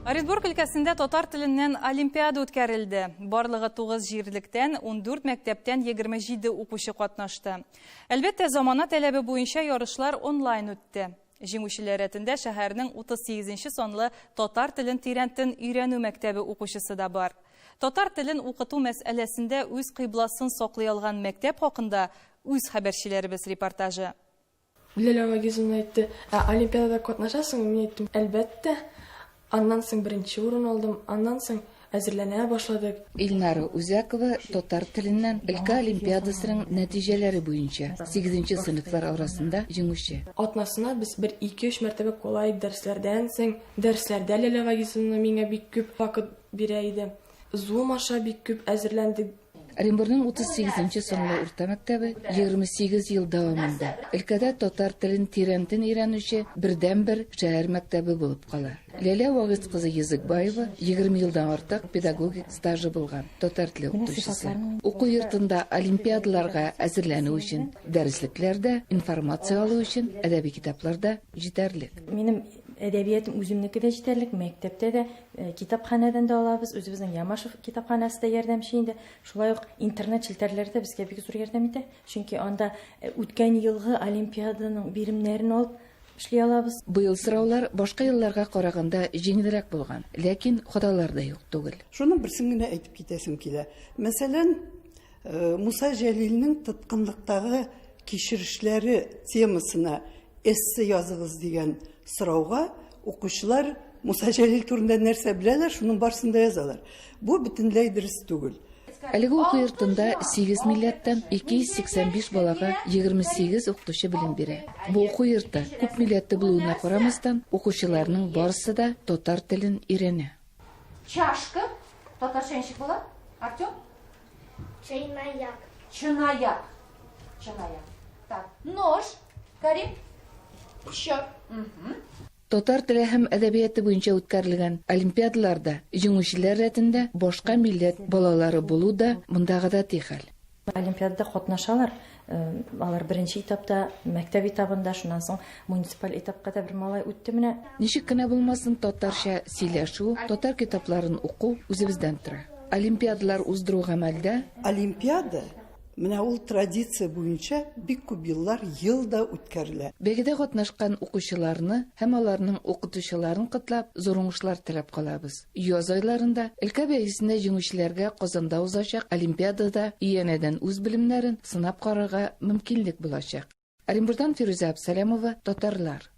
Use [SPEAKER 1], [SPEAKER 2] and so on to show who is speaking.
[SPEAKER 1] Оренбург өлкәсендә татар теленнән олимпиада үткәрелде. Барлыгы 9 җирлектән, 14 мәктәптән 27 укучы катнашты. Әлбәттә, замана таләбе буенча ярышлар онлайн үтте. Җиңүчеләр рәтендә шәһәрнең 38 нче санлы татар телен тирәнтен өйрәнү мәктәбе укучысы да бар. Татар телен укыту мәсьәләсендә үз кыйбласын саклый алган мәктәп хакында үз хәбәрчеләребез репортажы.
[SPEAKER 2] Ләлә Вагизовна әйтте, ә олимпиадада катнашасыңмы? Мин әйттем, әлбәттә. Аннан соң беренче урын алдым, аннан соң әзерләнә башладык.
[SPEAKER 3] Илнара Үзәкова татар теленнән өлкә олимпиадасының нәтиҗәләре буенча сигезенче сыйныфлар арасында җиңүче.
[SPEAKER 2] Атнасына без бер ике-өч мәртәбә кала идек дәресләрдән соң. Дәресләрдә Ләлә Вагизовна миңа бик күп вакыт бирә иде. Zoom аша бик күп әзерләндек.
[SPEAKER 3] Оренбурның 38 нче санлы урта мәктәбе 28 ел дәвамында өлкәдә татар телен тирәнтен өйрәнүче бердәнбер шәһәр мәктәбе булып кала. Ләлә Вагыйз кызы Языкбаева 20 елдан артык педагогик стажы булган татар теле укытучысы. Уку йортында олимпиадаларга әзерләнү өчен дәреслекләр дә, информация алу өчен әдәби китаплар да җитәрлек.
[SPEAKER 4] Минем әдәбиятым үземнеке дә җитәрлек, мәктәптә дә Китапханәдән дә алабыз, үзебезнең Ямашев китапханәсе дә ярдәмче инде. Шулай ук интернет челтәрләре дә безгә бик зур ярдәм итә. Чөнки анда үткән елгы олимпиаданың биремнәрен алып эшли алабыз.
[SPEAKER 3] Быел сораулар башка елларга караганда җиңелрәк булган, ләкин хаталар да юк түгел.
[SPEAKER 5] Шуның берсен генә әйтеп китәсем килә. Мәсәлән, Муса Җәлилнең тоткынлыктагы кичерешләре темасына эссе языгыз дигән сорауга укучылар Муса Җәлил турында нәрсә беләләр, шуның барысын да язалар. Бу бөтенләй дөрес түгел.
[SPEAKER 3] Әлеге уку йортында сигез милләттән 285 балага 28 укытучы белем бирә. Бу уку йорты күп милләтле булуына карамастан, укучыларның барысы да татар телен өйрәнә.
[SPEAKER 6] Чашка татарча ничек була, Артем?
[SPEAKER 7] Чынаяк.
[SPEAKER 6] Чынаяк. Чынаяк. Так, нож. Карим. Пычак.
[SPEAKER 3] Татар теле һәм әдәбияты буенча үткәрелгән олимпиадаларда җиңүчеләр рәтендә башка милләт балалары булу да монда гадәти хәл.
[SPEAKER 4] Олимпиадада катнашалар. Алар беренче этапта, мәктәп этабында, шуннан соң муниципаль этапка да бер малай үтте менә.
[SPEAKER 3] Ничек кенә булмасын, татарча сөйләшү, татар китапларын уку үзебездән тора. Олимпиадалар уздыру гамәлдә.
[SPEAKER 5] Олимпиада менә ул традиция буенча бик күп еллар ел да үткәрелә.
[SPEAKER 3] Бәйгедә катнашкан укучыларны һәм аларның укытучыларын котлап, зур уңышлар теләп калабыз. Яз айларында өлкә бәйгесендә җиңүчеләргә Казанда узачак олимпиадада янәдән үз белемнәрен сынап карарга мөмкинлек булачак. Оренбурдан Фирүзә Абсалямова, Татарлар.